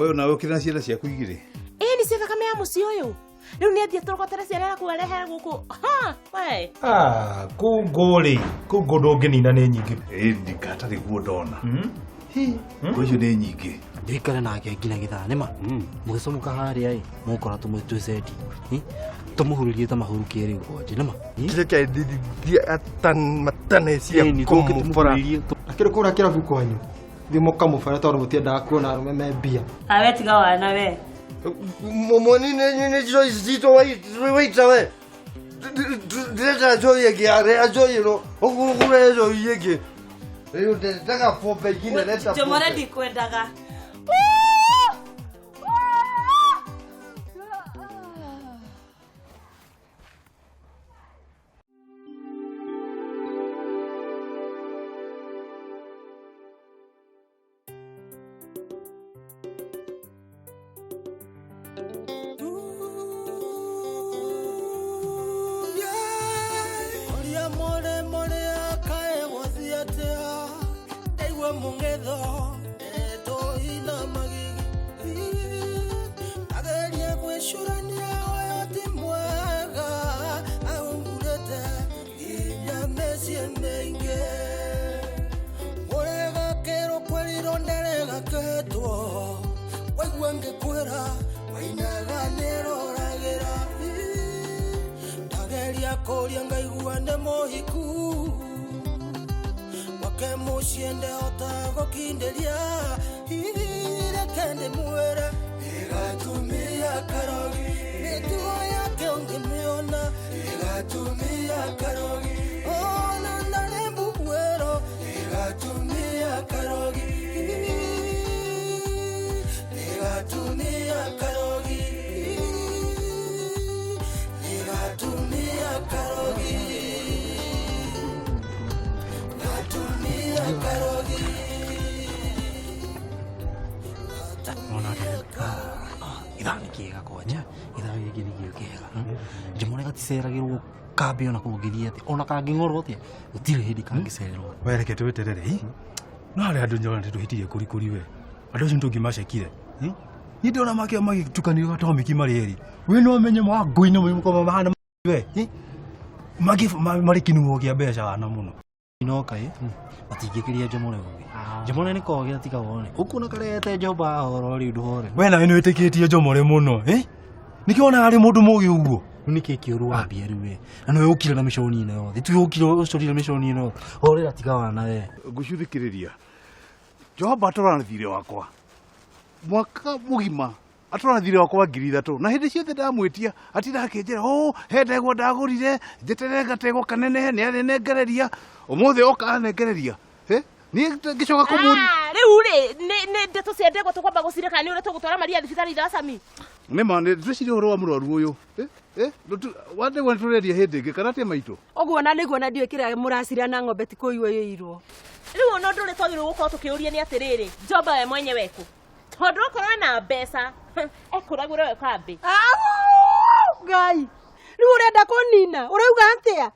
Ũyũ nawe ũkĩrĩ na ciana ciaku igĩrĩ. Ĩĩ nĩ cia thakame ya mũciĩ ũyũ. Rĩu nĩ athiĩ tũrogotere ciana na arehere gũkũ. Ha, we. Ah, kũngũ rĩ, kũngũ ndũngĩnina nĩ nyingĩ. Ĩĩ ndikatarĩ guo ndona. Hi, ngũ icio nĩ nyingĩ. Ndikare nake nginya gĩthaa nĩma mũgĩcomoka harĩa ĩ mũgũkora twĩcendi tũmũhurĩrie ta mahuru kĩrĩ kwanje nĩma Kĩrĩa kĩa matane cia kũmũbora. Akĩrĩ kũrĩa kĩrabu kwanyu. Thiĩ mũkamũbora tondũ mũtiendaga kuona arũme me mbia. Awe tiga wana we. Momoni nĩ njohi citũ waita we. Ndĩrenda njohi ĩngĩ arĩa njohi ĩno ũkũre njohi ĩngĩ. Rĩu ndendaga pombe ingine leta Njomore ndikwendaga. Ithaa nĩ kĩega kwanja ithaa gĩkĩ nĩ kĩo kĩega njomore gaticeragĩrwo kambĩ ona kũngĩthiĩ atĩa ona kangĩng'orwo atĩa gũtirĩ hĩndĩ kangĩcererwo. We reke tweterere i no harĩ andũ njona tũhĩtirie kũri kũri we andũ acio nĩtũngĩmacekire. Niĩ ndĩrona make magĩtukanio gatomiki marĩ erĩ we no menye mangũinĩ mũkoma mahana we mangĩ marĩ kĩnuo kĩa mbeca wana mũno. No kaĩ matingĩkĩria njomore ũgĩ njomore nĩ kogĩa tiga wone ũkuona karete njomba horo rĩu ndũhore. We nawe nĩ wĩtĩkĩtie njomore mũno nĩkĩo wonaga arĩ mũndũ mũgĩ ũguo. Rĩu nĩkĩ kĩũru wambia rĩu we na nĩwe ũkire na mĩconi ĩno yothe tiwe ũkire ũcorire mĩconi ĩno horera tiga wana we. Ngũcuthĩkĩrĩria Jehova atũrana thirĩ wakwa mwaka mũgima atũrana thirĩ wakwa 3,000 na hĩndĩ ciothe ndamwĩtia atinda akĩnjĩra oh he ndegwa ndagũrire njeterere gategwa kanenehe nĩ arĩnengereria ũmũthĩ oka anengereria niĩ ngĩcoka kũmũria. Rĩu rĩ nĩ ndeto cia ndegwa tũkwamba gũcireka nĩ ũrĩa tũgũtwara Maria thibitarĩ ithe wa Sami. Nĩ ma nĩ twĩcirie ũhoro wa mũrwaru ũyũ wa ndegwa nĩtũrendia hĩndĩ ĩngĩ kana atĩa maitũ. Ũguo na nĩguo na ndiũĩ kĩrĩa mũracira na ng'ombe ti kũiywo ĩirwo. Rĩu ona ũndũ ũrĩa twagĩrĩirwo gũkorwo tũkĩũria nĩ atĩrĩrĩ njomba we mwenyewe kũ tondũ okorwo ena mbeca ekũragũra we kambĩ. Ngai rĩu ũrenda kũnina ũrauga atĩa?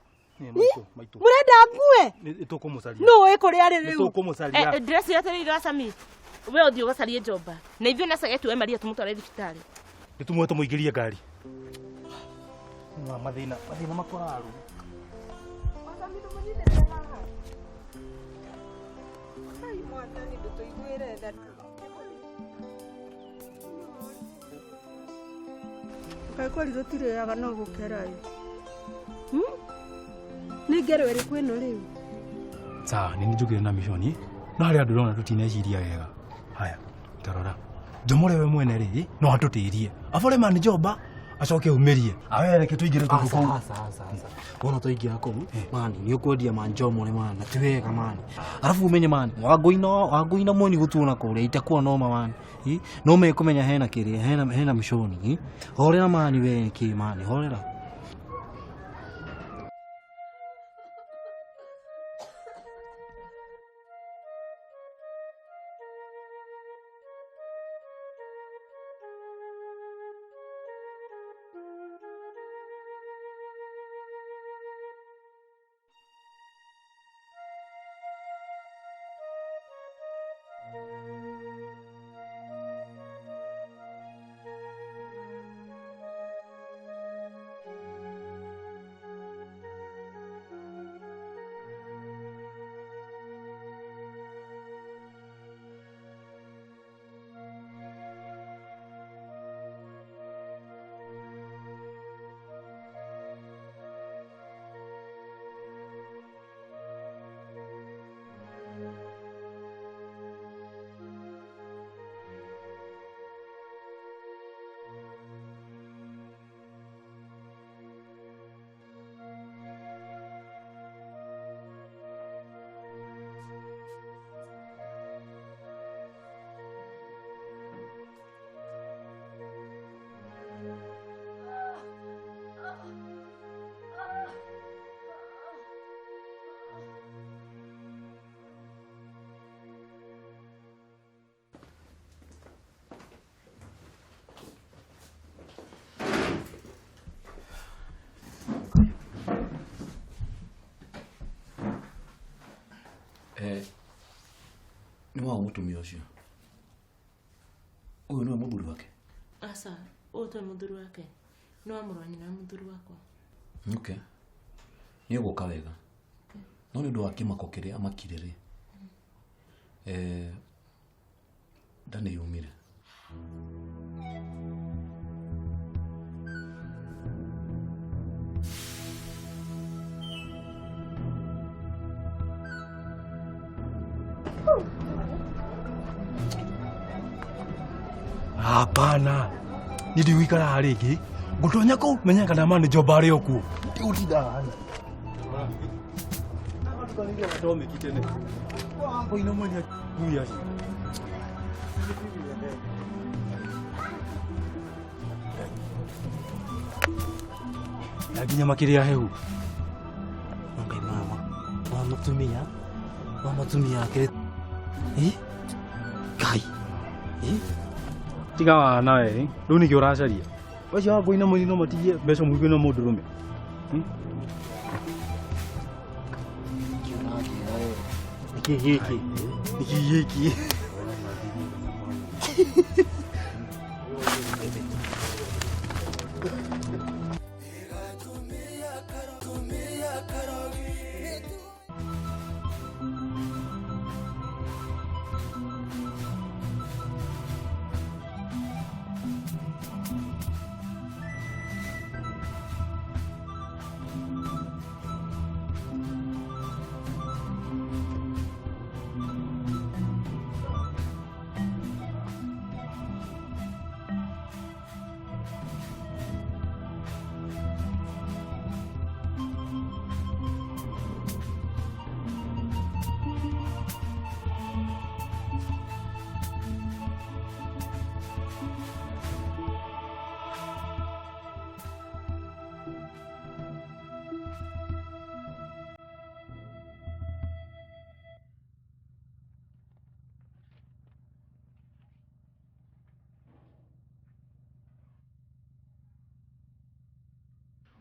Mũrenda ngue? Nĩtũkũmũcaria. Nũ ĩkũrĩa arĩ rĩu? Nĩtũkũmũcaria. Ndĩreciria atĩrĩrĩ wa Sami we ũthiĩ ũgacarie njomba na ithuĩ na Chege tuoe Maria tũmũtware thibitarĩ. Nĩtũmuoe tũmũingĩrie ngari. Mathĩna mathĩna makoraru. Kaĩ kweri tũtirĩaga no gũkera ĩ. Nĩ ngero ĩrĩkũ ĩno rĩu? Sawa, nĩ njũkire na mĩconi no harĩ andũ ndĩrona tũtineciria wega. Haya, tarora njomore we mwene rĩ no atũtĩrie abore mani njomba acoke umĩrie awe reke tũingĩre kũu kũu. Aca aca aca wona tũingĩra kũu mani nĩ ũkwendia manjomore mani na ti wega mani arabu ũmenye mani wangũina mweni gũtuona kũrĩa itakuwa noma mani no mekũmenya hena kĩrĩa hena mĩconi horera mani we kĩ mani horera. Nĩ waũ mũtumia ũcio? Ũyũ nĩwe mũthuri wake? Aca, ũyũ to mũthuri wake, nĩ wa mũrũ wa nyina wa mũthuri wakwa. Okay. Nĩ ũgũka wega. No nĩ ũndũ wa kĩmako kĩrĩa amakire rĩ, nda nĩ yumire. Hapana. Ni ndigũikara haha rĩngĩ. Ngũtonya kũu menye kana ma nĩ Njoba arĩ o kuo. Ndigũtinda haha. Na nginya makĩria hehu. Ngai mama. Wa mutumia. Wa mutumia akĩrĩ. Eh? Ngai. Eh? Tiga wa nawe, rĩu nĩkĩo ũracaria. Wacio wa ngũina mweri no matigie mbeca mũhuko na mũndũ rũme. Nĩkĩ gĩkĩ? Nĩkĩ gĩkĩ?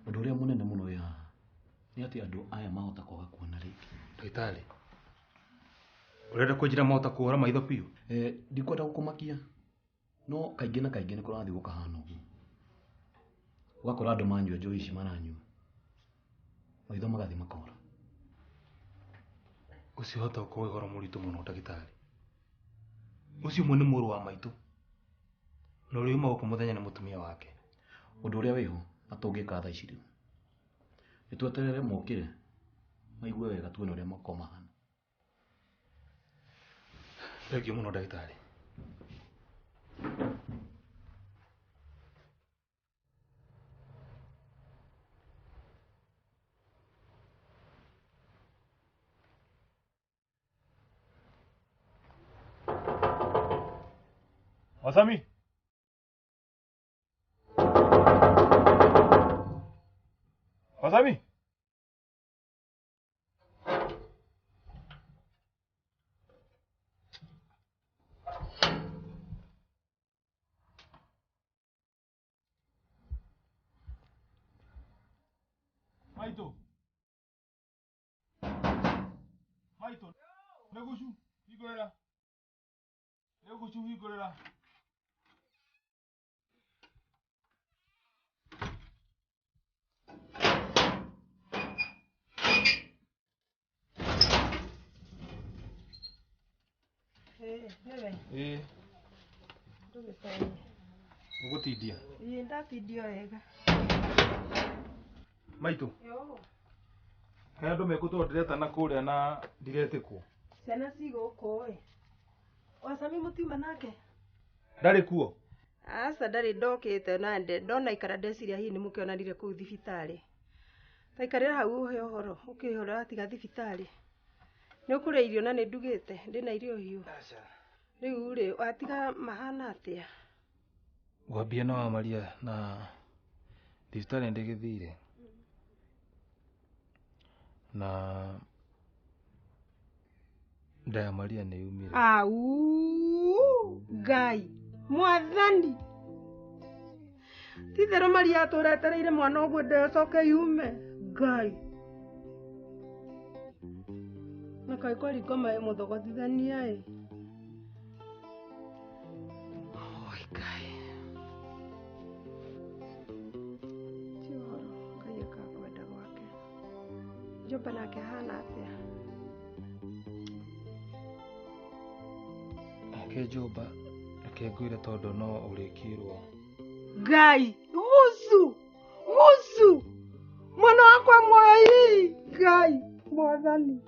Ũndũ ũrĩa mũnene mũno wĩ haha nĩ atĩ andũ aya mahota kwaga kuona rĩngĩ. Ndagĩtarĩ, ũrenda kũnjĩra mahota kũhora maitho biũ? Ndikwenda gũkũmakia, no kaingĩ na kaingĩ nĩ kũrathiĩ gũkahana ũguo. Ũgakora andũ manyua njohi ici maranyua, maitho magathiĩ makora. Ũcio hota gũkorwo wĩ ũhoro mũritũ mũno ndagĩtarĩ. Ũcio ũmwe nĩ mũrũ wa maitũ, na ũrĩa uma gũkũ mũthenya nĩ mũtumia wake. Ũndũ ũrĩa wĩho na tũngĩka thaa ici rĩu nĩ tweterere mokĩre maigue wega tuone ũrĩa makorwo mahana. Thengiũ mũno ndagĩtarĩ. Masami. Masami. Maito. Maito. Neguchu, hingũrĩra. Neguchu, hingũrĩra. Ĩĩ. Ũgũtindia? Ĩĩ ndatindia wega. Maitũ. He andũ mekũtwo ndĩretana kũrĩa na ndiretĩkwo. Ciana ci gũkũ ĩ. Wacami mũtiuma nake? Ndarĩ kuo? Aca ndarĩ ndokĩte na ndona ikara ndeciria hihi nĩ mũkĩonanire kũu thibitarĩ. Taikarĩra hau ũhe ũhoro, ũkĩhora watiga thibitarĩ. Nĩ ũkũrĩa irio na nĩ ndugĩte, ndĩna irio hiũ. Rĩu rĩ, watiga mahana atĩa? Ngwambia na wa Maria na thibitarĩ ndĩgĩthire. Na nda ya Maria nĩ yumire. Au, Ngai, mwathani. Titherũ Maria atũretereire mwana ũguo ndecoke yume. Ngai. Na kaĩ kwari ngoma ĩ mũthogothithania ĩ. Njoba nake ahana atĩa? Ake Njoba reke ngwĩre tondũ no ũrĩkĩrwo. Ngai, gucu, gucu. Mwana wakwa muoyo, Ngai, mwathani.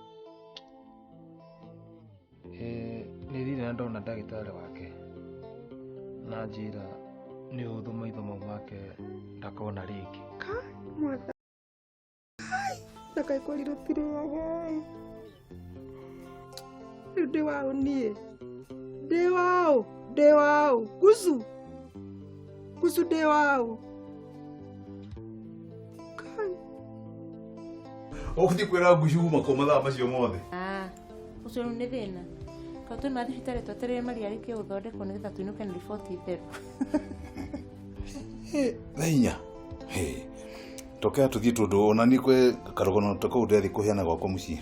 Nĩ thire na ndona ndagĩtarĩ wake na njĩra nĩ ũhũthũ maitho mau make ndakona rĩngĩ. Kai, mwathani. Na kaĩ kwarirwo tirĩaga. Rĩu ndĩ waũ niĩ? Ndĩ waũ? Ndĩ waũ? Gucu. Gucu ndĩ waũ? Kai. Ũgũthiĩ kwĩra Gucu uma kũ mathaa macio mothe? Ah, ũcio rĩu nĩ thĩna. Kaũ tũima thibitarĩ twetereire Maria arĩkie gũthondekwo nĩgetha tũinũke na riboti theru. Thaa inya. Tokea tũthiĩ tondũ ona niĩ kwĩ karũgano ta kau ndĩrathiĩ kũheana gwakwa mũciĩ.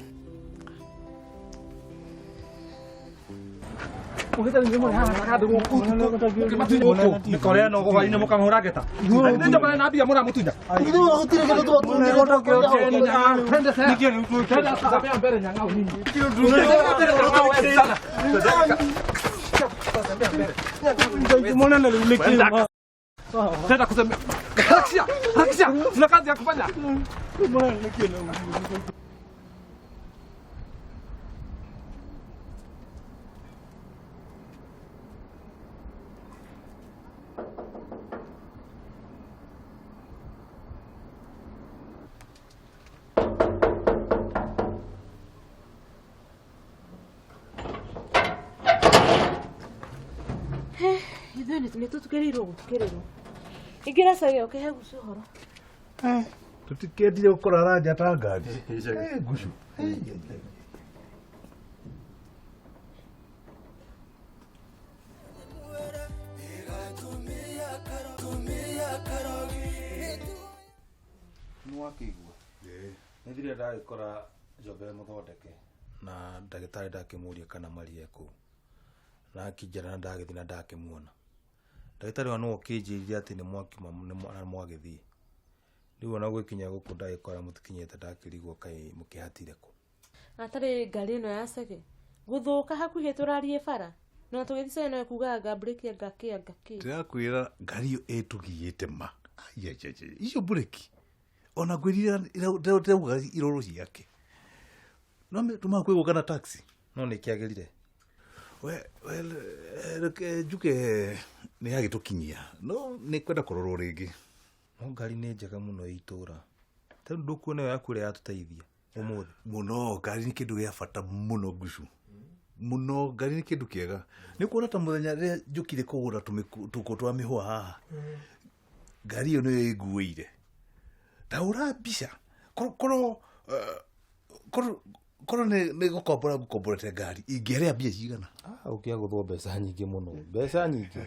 Mĩkora ĩno hwainĩ mũkamũhũra ngeta. Nĩ njoba na mbia mũramũtunya. Tenda kusema. Hakisha, hakisha. Tuna kazi ya kufanya. Ithuĩ nĩ tũtukĩrĩirwo gũtukĩrĩrwo. Ingĩra cage ũkĩhe Gucu ũhoro. Tũtikendire gũkora nja ta ngari. Gucu. Nĩwakĩigua? Nĩ thire ndagĩkora Njobe mũthondeke na ndagĩtarĩ ndakĩmũria kana Maria kũu. Na akĩnjĩra na ndagĩthiĩ na ndakĩmuona. Ndagĩtarĩ wa nĩwe ũkĩnjĩrire atĩ nĩ mwakiuma na mwagĩthiĩ. Rĩu ona gwĩkinya gũkũ ndagĩkora mũtikinyĩte ndakĩrigwo kaĩ mũkĩhatire kũ. Atarĩ ngari ĩno ya Cege gũthũka hakuhĩ tũrarie bara no tũgĩthiĩ Cege no ekugaga anga mburĩki anga kĩ anga kĩ. Ndĩrakwĩra ngari ĩyo ĩtũgiĩte ma. Icio mburĩki ona ngwĩrire ndĩrauga iroro ciake. No tũmaga kwĩgũka na taxi. No nĩkĩagĩrire. Well, reke njuge nĩ yagĩtũkinyia no nĩ kwenda kũrorwo rĩngĩ. No ngari nĩ njega mũno ĩ itũra. Tondũ ndũkuona ĩyo yaku ĩrĩa yatũteithia ũmũthĩ. Mũno ngari nĩ kĩndũ gĩa bata mũno Gucu. Mũno ngari nĩ kĩndũ kĩega. Nĩ kuona ta mũthenya rĩrĩa njũkire kũgũra tũkũ twa mĩhũa haha. Ngari ĩyo nĩyo ĩnguĩire. Ta hũra mbica. Korwo korwo nĩ gũkombora ngũkomborete ngari ingĩarĩa mbia cigana? Ũkĩagũthwo mbeca nyingĩ mũno. Mbeca nyingĩ.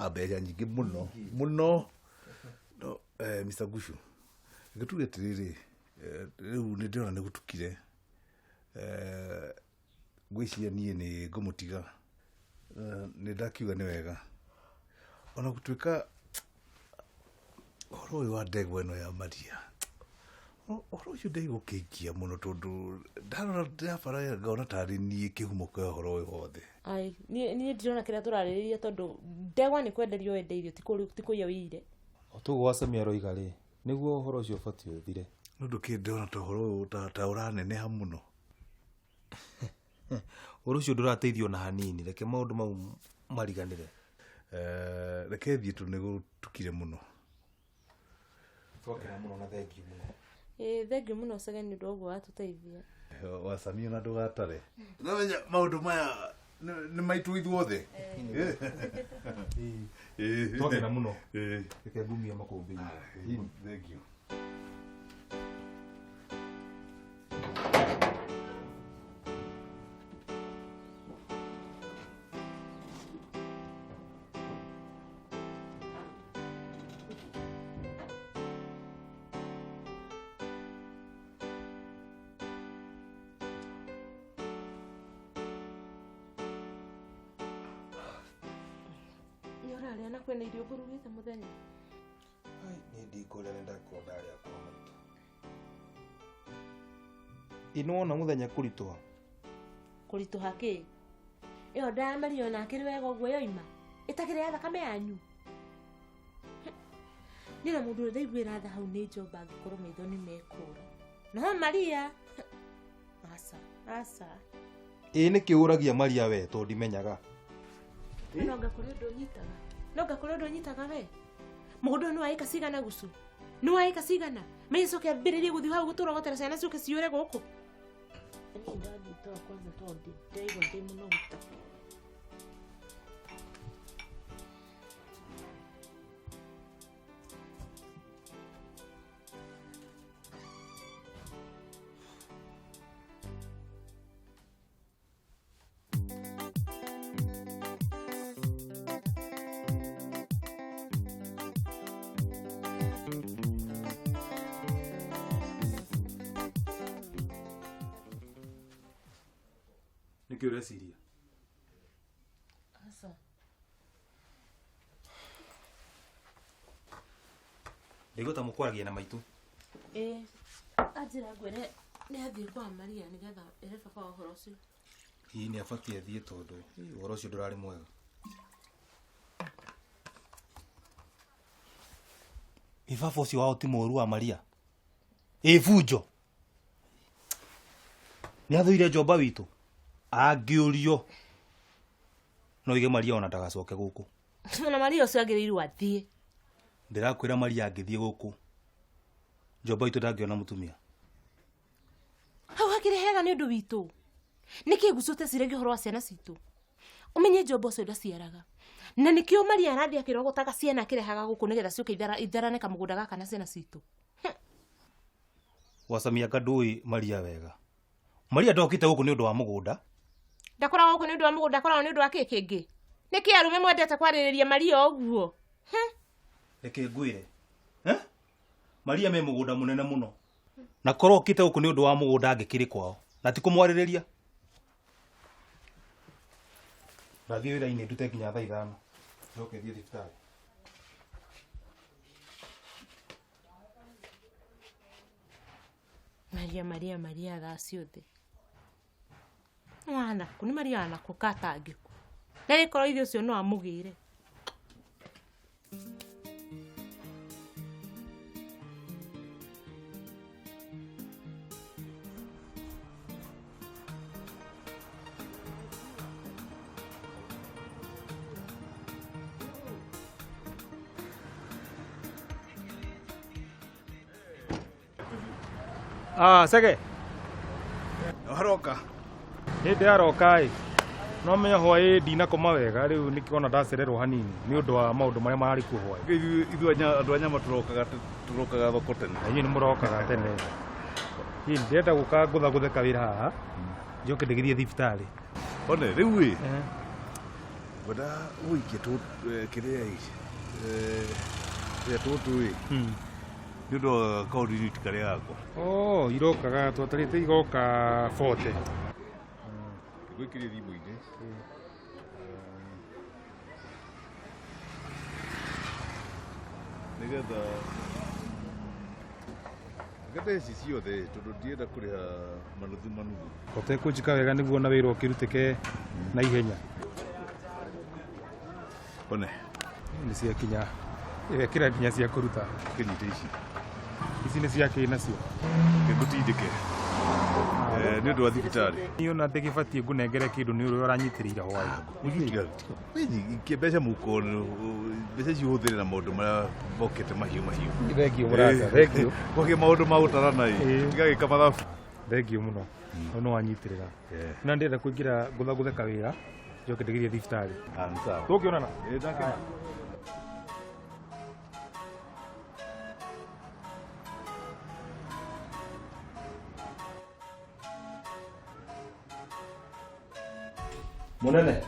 Mbeca nyingĩ mũno. Mũno. No, Mr. Gucu, reke tuge atĩrĩrĩ, rĩu nĩ ndĩrona nĩ gũtukire. Ngwĩciria niĩ nĩ ngũmũtiga. Nĩ ndakiuga nĩ wega. Ona gũtuĩka ũhoro ũyũ wa ndegwa ĩno ya Maria, ũhoro ũcio ndaigua ũkĩngia mũno tondũ ndarora ndĩrabara ngona tarĩ niĩ kĩhumo kĩa ũhoro ũyũ wothe. Ai, niĩ ndirona kĩrĩa tũrarĩrĩria tondũ ndegwa nĩ kwenderio wendeirio ti kũiya wĩire. O toguo Wacemia aroiga rĩ, nĩguo ũhoro ũcio ũbatiĩ ũthire. No ndũkĩ ndĩrona ta ũhoro ũyũ ta ũraneneha mũno. Ũhoro ũcio ndũrateithio na hanini, reke maũndũ mau mariganĩre. Reke thiĩ tondũ nĩ gũtukire mũno. Twakena mũno na thengiũ mũno. Thengiũ mũno Cege nĩ ũndũ wa ũguo watũteithia. Wacamia na ndũgatare. Namenya maũndũ maya nĩ maitũ ithuothe. Twakena mũno. Reke ngumie makũmbĩ-inĩ. Thengiũ. Nĩ ũrarĩa na kwĩna irio ngũrugĩte mũthenya? Ai, niĩ ndikũrĩa nĩ ndakorwo ndarĩa kwa maitũ. Ĩ nĩwona mũthenya kũritũha. Kũritũha kĩ? Ĩyo nda ya Maria ona akĩrĩ wega ũguo yoima. Ĩtakĩrĩ ya thakame yanyu. Niĩ na mũndũ ũrĩa ndaiguĩra tha hau nĩ Njomba angĩkorwo maitho nĩ mekũra. No Maria. Aca, aca. Ĩ nĩkĩ ũragia Maria we tondũ ndimenyaga? No anga kũrĩ ũndũ ũnyitaga. No anga kũrĩ ũndũ ũnyitaga we. Mũgũnda ũyũ nĩ wa ĩka cigana gucu? Nĩ wa ĩka cigana? Menya coke ambĩrĩrie gũthiĩ hau gũtũrogotera ciana ciũke ciũre gũkũ. Niĩ ndathiĩ toro kwanza tondũ ndĩraigua ndĩ mũnogu ta. Nĩkĩ ũreciria? Aca. Ndaigua ta mũkwaragia na maitũ. Ĩĩ. Anjĩra ngwĩre nĩ athiĩ kwa Maria nĩgetha ere baba ũhoro ũcio. Hihi nĩ abatiĩ athiĩ tondũ ũhoro ũcio ndũrarĩ mwega. Ĩ baba ũcio wao ti mũũru wa Maria? Ĩ bunjo. Nĩ athũire Njomba witũ. Angĩũrio no ige Maria ona ndagacoke gũkũ. Na Maria ũcio agĩrĩirwo athiĩ. Ndĩrakwĩra Maria angĩthiĩ gũkũ Njomba witũ ndangĩona mũtumia. Hau hakĩrĩ hega nĩ ũndũ witũ. Nĩkĩ ngucũte ciragia ũhoro wa ciana citũ? Ũmenye Njomba ũcio ndaciaraga. Na nĩkĩo Maria arathiĩ akĩrogotaga ciana akĩrehaga gũkũ nĩgetha ciũke itharane kamũgũnda gaka na ciana citũ. Wacamia anga ndũĩ Maria wega. Maria ndokĩte gũkũ nĩ ũndũ wa mũgũnda. Ndakoragwo gũkũ nĩ ũndũ wa mũgũnda, akoragwo nĩ ũndũ wa kĩ kĩngĩ. Nĩkĩ arũme mwendete kwarĩrĩria Maria ũguo? Reke ngwĩre. Maria me mũgũnda mũnene mũno. Na korwo okĩte gũkũ nĩ ũndũ wa mũgũnda angĩkĩrĩ kwao. Na ti kũmwarĩrĩria. Ndathiĩ wĩra-inĩ ndute nginya thaa 5. Njoke thiĩ thibitarĩ. Maria, Maria, Maria thaa ciothe. Wanaku, nĩ Maria wanaku katangĩku. Na rĩkorwo ithe ũcio no amũgĩre. Ah, Sege. Aroka. Nĩ ndĩraroka ĩ. No menya hwaĩ ndinakoma wega rĩu nĩkĩo ona ndacererwo hanini nĩ ũndũ wa maũndũ marĩa mararĩ kuo hwaĩ. Ithuĩ andũ a nyama tũrokaga thoko tene. Na inyuĩ nĩ mũrokaga tene. Hihi ndĩrenda gũka ngũthagũthe kawĩra haha njoke ndĩgĩthiĩ thibitarĩ. One rĩu ĩ. Ngwenda ũikie kĩrĩa ĩ. Kĩrĩa tũtũ ĩ. Nĩ ũndũ wa kaũndũ karĩa gakwa. Oh, irokaga twatarĩte igoka 40. Ngwĩkĩrie thimũ-inĩ. Nĩgetha nĩgetha ici ciothe tondũ ndienda kũrĩha manuthu manuthu. Ũtekũnjĩka wega nĩguo na wĩra ũkĩrutĩke na ihenya. One. Nĩ ciakinya. Ĩwekĩra nginya cia kũruta. Kĩnyite ici. Ici nĩ cia kĩ nacio? Ngũtindĩke. Nĩ ũndũ wa thibitarĩ. Niĩ ona ndĩgĩbatiĩ ngũnengere kĩndũ nĩ ũrĩa ũranyitĩrĩire hwaĩ. Ikie mbeca mũhuko, mbeca ici ũhũthĩre na maũndũ marĩa mokĩte mahiũ mahiũ. Thengiũ mũrata, thengiũ. Kwagĩa maũndũ ma gũtarana ĩ. Tigagĩka mathabu. Thengiũ mũno. Hau nĩ wanyitĩrĩra. Na ndĩrenda kũingĩra ngũthagũthe kawĩra njoke ndĩgĩthiĩ thibitarĩ. Nĩ sawa. Tũngĩonana? Ĩ, ndakena. Munene,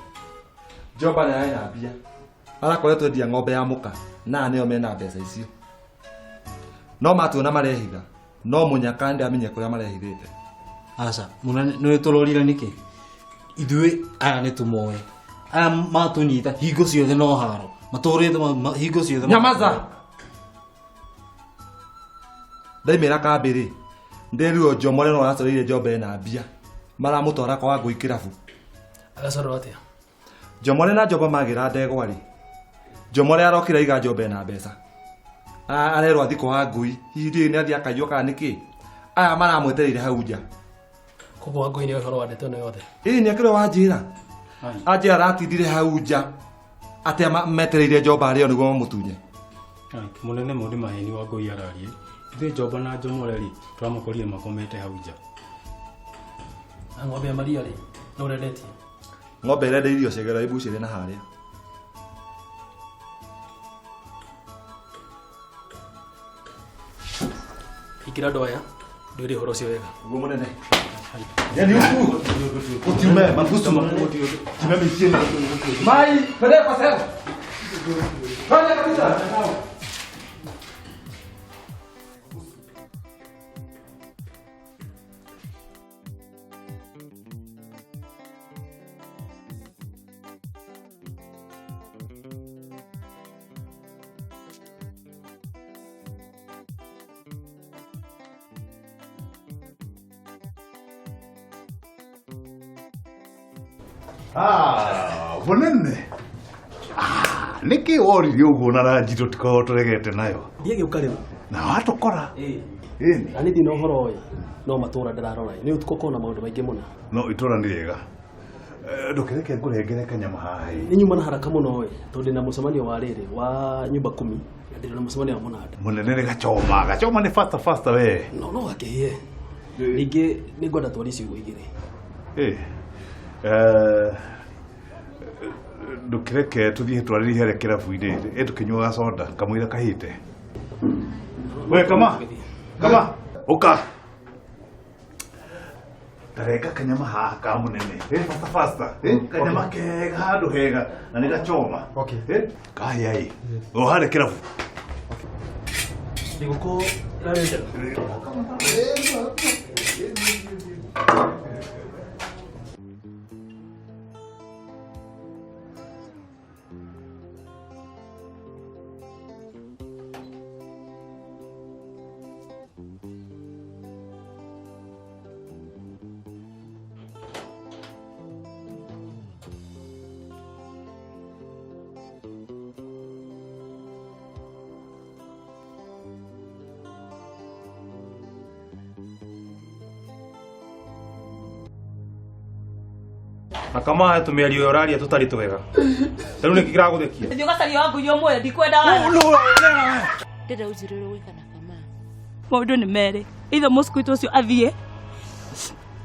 Njomba nĩ arĩ na mbia. Arakoretwo endia ng'ombe ya mũka na nĩo mena mbeca icio. No matuona marehitha, no mũnyaka ndamenye kũrĩa marehithĩte. Aca, munene nĩ tũrorire nĩkĩ? Ithuĩ aya nĩ tũmoĩ. Aya matũnyita hingo ciothe no haro. Matũrĩte hingo ciothe. Nyamaza. Ndaimĩra kambĩ rĩ, Ndĩrirwo Njomore no aracoreire Njombe na mbia. Maramũtwara kwa Wangũi kĩrabu. Agacorerwo atĩa? Njomore na Njomba magĩra ndegwa rĩ. Njomore arokire aiga Njombe na mbeca. Arerwo athiĩ kwa Wangũi. Hihi ndiũĩ nĩ athiĩ akaiywo kana nĩkĩ. Aya maramwetereire hau nja. Koguo Wangũi nĩoĩ ũhoro wa ndeto ĩno yothe. Ĩĩ nĩ akĩrĩ wanjĩra. Anjĩra aratindire hau nja. Atĩa metereire Njomba arĩo nĩguo mamũtunye. Mũnene mau nĩ maheni Wangũi ararie. Ithuĩ Njomba na Njomore rĩ, tũramakorire makomete hau nja. Na ng'ombe ya Maria rĩ, no ũrendetie? Ng'ombe ĩrenda irio cegera ibucĩrĩ na harĩa. Ingĩra andũ aya, ndwĩre ũhoro ũcio wega. Ũguo mũnene. Yani huku utiume mabusu tiume mitieni. Mai, peleka sasa. Fanya kabisa. Ah, mũnene. Ah, nĩkĩ woririe ũguo na ranji tũtikoragwo tũregete nayo? Ndiagĩũka rĩu. Na watũkora. Ĩĩ. Ĩni. Na niĩ ndina ũhoro ũyũ, no matũra ndĩrarora. Nĩ ũtukũ kona maũndũ maingĩ mũno. No itũra nĩ rĩega. Ndũkĩreke ngũrengere kanyama haha ĩ. Nĩ nyuma na haraka mũno ĩ, tondũ ndĩna mũcemanio wa rĩrĩ wa nyumba kumi na ndĩna mũcemanio wa mũnanda. Mũnene nĩ gachoma, gachoma nĩ faster faster we. No no gakĩhĩe. Ningĩ nĩ ngwenda twarie ciugo igĩrĩ. Ĩ. Ndũkĩreke tũthiĩ twarĩrie harĩa kĩrabu-inĩ ĩ tũkĩnyuaga soda kamũira kahĩte. We kama kama ũka tarenga kanyama haha ka mũnene ĩ faster faster ĩ kanyama kega handũ hega na nĩ gachoma ĩ kahĩa ĩ o harĩa kĩrabu. Thigũkũ ĩrarĩ njega. Na kama tũmĩario ĩyo ũraria tũtarĩ twega. Rĩu nĩkĩ kĩragũthekia? Thiĩ ũgacarie Wangũi ũmũre, ndikwenda wana. Ndĩrenda ũnjĩre ũrĩa ũgwĩka na Kama. Maũndũ nĩ merĩ. Either mũsquito ũcio athiĩ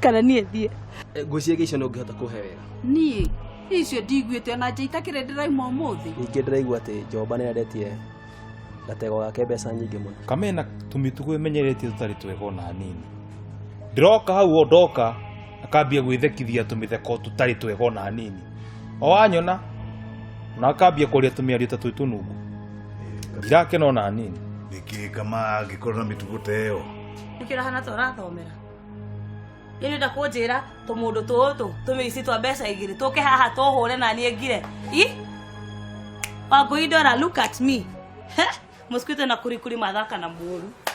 kana niĩ thiĩ. Ngwĩciria icio nĩ ũngĩhota kũhe wega. Niĩ icio ndiguĩte ona njaita kĩrĩa ndĩraima ũmũthĩ. Ningĩ ndĩraigua atĩ Njomba nĩ endetie gategwa gake mbeca nyingĩ mũno. Kamena tũmĩtugo ĩmenyeretie tũtarĩ twega ona hanini. Ndĩroka hau o ndoka akambia gwĩthekithia tũmĩtheko tũtarĩ twega ona hanini. O wanyona na akambia kwaria tũmĩario ta twĩ tũnungu. Ndirakena ona hanini. Nĩkĩ Kama angĩkorwo na mĩtugo ta ĩyo? Nĩkĩo ũrahana ta ũrathomera. Ĩĩ nĩ kũnjĩra tũmũndũ tũtũ tũmĩici twa mbeca igĩrĩ tũke haha tũhũre na niĩ ngire. I Wangũi ndora look at me. Mũsquito na kurikuri mathaka na mũru.